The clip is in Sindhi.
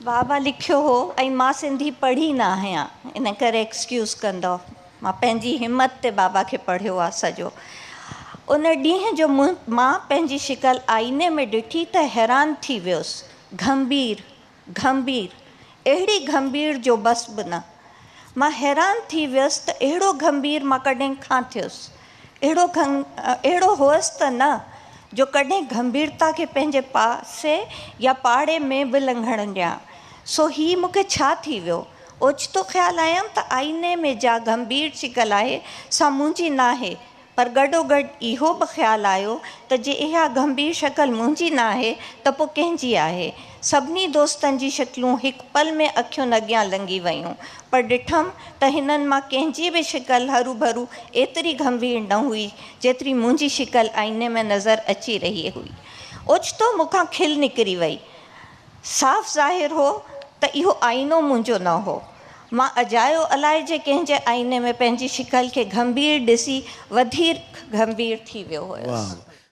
بابا لکيو هو ۽ مان سنڌي پڙهي نه آهيان، ان ڪري ايڪسڪيوز ڪندؤ. مان پنهنجي همت تي بابا کي پڙهيو آ سڄو. ان ڏينهن جو مون مان پنهنجي شڪل آئيني ۾ ڏٺي ته حيران ٿي ويس. گهمبير، گهمبير، اهڙي گهمبير جو بس به نه. مان حيران ٿي ويس ته اهڙو گهمبير مان ڪڏهن کان ٿيس. اهڙو اهڙو هئس ته نه جو ڪڏهن گنڀيرتا کي پنهنجي پاسي يا پاڙي ۾ به لنگهڻ ڏيان. سو هي مون کي ڇا ٿي ويو؟ اوچتو خيال آيم ته آئيني ۾ جا گنڀير شڪل آهي سا منهنجي ناهي پر گڏوگڏ اهو به خيال آيو ته جي اها گنڀير شڪل منهنجي ناهي ته پوء ڪنهن جي آهي؟ سڀني دوستن جي شڪلون هڪ پل ۾ اکين اڳيان لنگهي ويون، پر ڏٺم ته هنن مان ڪنهن جي به شڪل هروڀرو ايتري گنڀير نه هئي، جيتري منهنجي شڪل آئيني ۾ نظر اچي رهي هئي. اوچتو مون کان کل نڪري وئي. صاف ظاهر هو ته اهو آئينو منهنجو نه هو. مان اجايو الائجي ڪنهن جي آئيني ۾ پنهنجي شڪل کي گنڀير ڏسي وڌيڪ گنڀير ٿي ويو هيس. واهه.